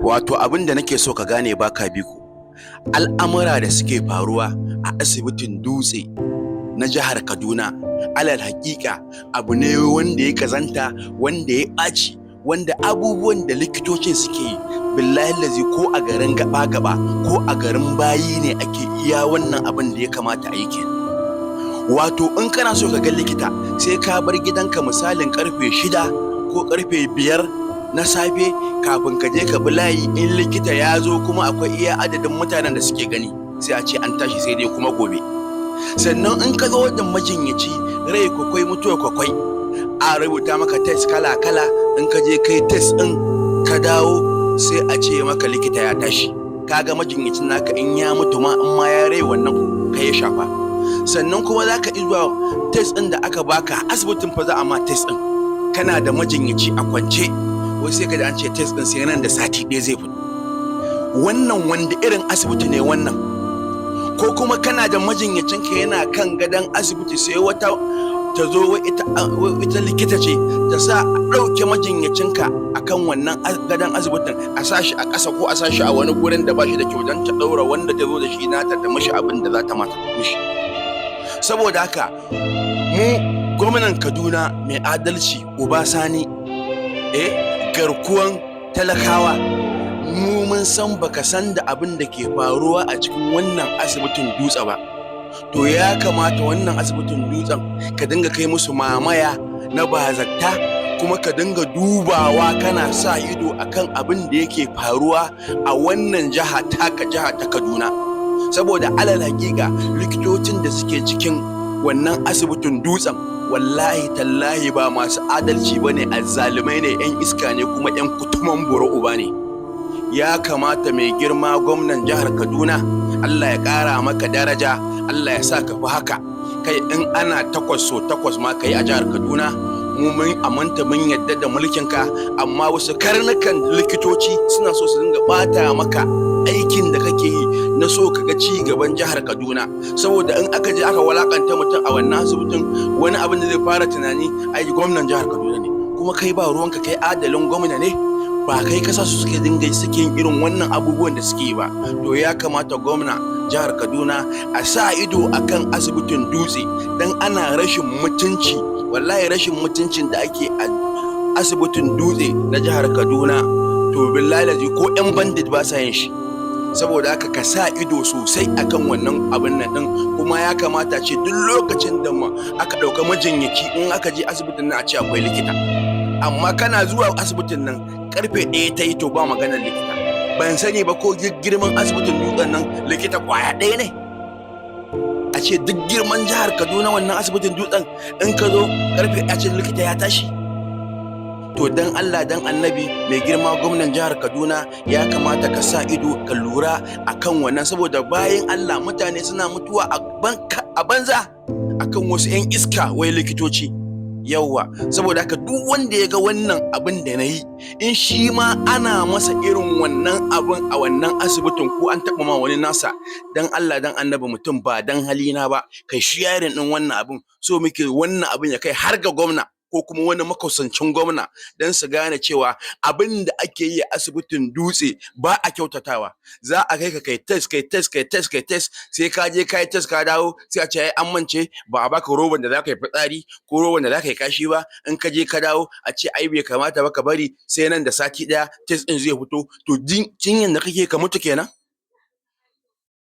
Wato abin da nake so ka gane, baka biko al'amura da suke faruwa a asibitin Dutse na jihar Kaduna, alal hakika abu ne wanda ya kazanta, wanda ya ɓaci, wanda abubuwan da likitocin suke yi, billahi lazi, ko a garin gaba-gaba ko a garin bayi ne ake iya wannan abin da ya kamata a yi kenan. Wato in kana so ka ga likita, sai ka bar gidanka misalin karfe 6 ko karfe 5 na safe kafin ka je ka bi layi. In likita ya zo kuma, akwai iya adadin mutanen da suke gani, sai a ce an tashi, sai dai kuma gobe. Sannan in ka zo wajen majinyaci, rai kwakwai mutuwa kwakwai, a rubuta maka test kala kala. In ka je kai test din ka dawo, sai a ce maka likita ya tashi. Kaga majinyacin naka in ya mutu ma, in ma ya rai, wannan kai ya shafa. Sannan kuma za ka zuwa test ɗin da aka baka asibitin fa, za a ma test ɗin, kana da majinyaci a kwance, wai sai ka ji an ce test ɗin sai nan da sati 1 zai fito. Wannan wanda irin asibiti ne wannan? Ko kuma kana da majinyacin ka yana kan gadon asibiti, sai wata ta zo, wai ita likita ce, ta sa a ɗauke majinyacinka a kan wannan gadon asibitin, a sa shi a ƙasa ko a sa shi a wani gurin da ba shi da kyau, don ta ɗaura wanda ta zo da shi nata, ta mishi abin da za ta mata mishi. Saboda haka mu, gwamnan Kaduna mai adalci, Uba Sani, garkuwan talakawa, mu mun san baka san da abin da ke faruwa a cikin wannan asibitin Dutse ba. To ya kamata wannan asibitin Dutsen ka dinga kai musu mamaya na bazata, kuma ka dinga dubawa, kana sa ido akan abin da yake faruwa a wannan jiha taka, jiha ta Kaduna. Saboda alal hakika, likitocin da suke cikin wannan asibitin Dutsen, wallahi tallahi, ba masu adalci ba ne, azzalumai ne, 'yan iska ne, kuma 'yan kutuman bura uba ne. Ya kamata mai girma gwamnan jihar Kaduna, Allah ya ƙara maka daraja, Allah ya sa ka fi haka. Kai, in ana takwas so takwas ma ka yi a jihar Kaduna, mu mun aminta, mun yadda da mulkinka. Amma wasu karnukan likitoci suna so su dinga bata maka aikin da kake yi na so ka ga ci gaban jihar Kaduna. Saboda in aka je aka walakanta mutum a wannan asibitin, wani abin da zai fara tunani, ai gwamnan jihar Kaduna ne. Kuma kai ba ruwanka, kai adalin gwamna ne, ba kai kasa su suke dinga suke yin irin wannan abubuwan da suke yi ba. To ya kamata gwamna jihar Kaduna a sa ido akan asibitin Dutse, dan ana rashin mutunci. Wallahi rashin mutuncin da ake a asibitin Dutse na jihar Kaduna, to billahi ko 'yan bandit ba sa yin shi. Saboda haka ka sa ido sosai akan wannan abin nan din. Kuma ya kamata ce duk lokacin da aka ɗauka majinyaci, in aka je asibitin nan, a ce akwai likita. Amma kana zuwa asibitin nan karfe 1 ta yi, to ba maganar likita. Ban sani ba ko girman asibitin Dutsen nan likita kwaya ɗaya ne. A ce duk girman jihar Kaduna, wannan asibitin Dutsen, in ka zo karfe, a ce likita ya tashi. To dan Allah dan Annabi, mai girma gwamnan jihar Kaduna, ya kamata ka sa ido, ka lura akan wannan, saboda bayan Allah mutane suna mutuwa a banza akan wasu 'yan iska wai likitoci. Yauwa, saboda haka duk wanda ya ga wannan abin da na yi, in shi ma ana masa irin wannan abin a wannan asibitin, ko an taɓa ma wani nasa, dan Allah dan Annabi, mutum ba dan halina ba, kai sharing ɗin wannan abin. So muke wannan abin ya kai har ga gwamna ko kuma wani makusancin gwamna, don su gane cewa abin da ake yi a asibitin Dutse ba a kyautatawa. Za a kai ka kai test, kai test, kai test, kai test, sai ka je ka yi test ka dawo, sai a ce ai an mance ba a baka roban da za ka yi fitsari ko roban da za ka yi kashi ba. In ka je ka dawo, a ce ai bai kamata ba, ka bari sai nan da sati 1 test ɗin zai fito. To jinyan da kake ka mutu kenan.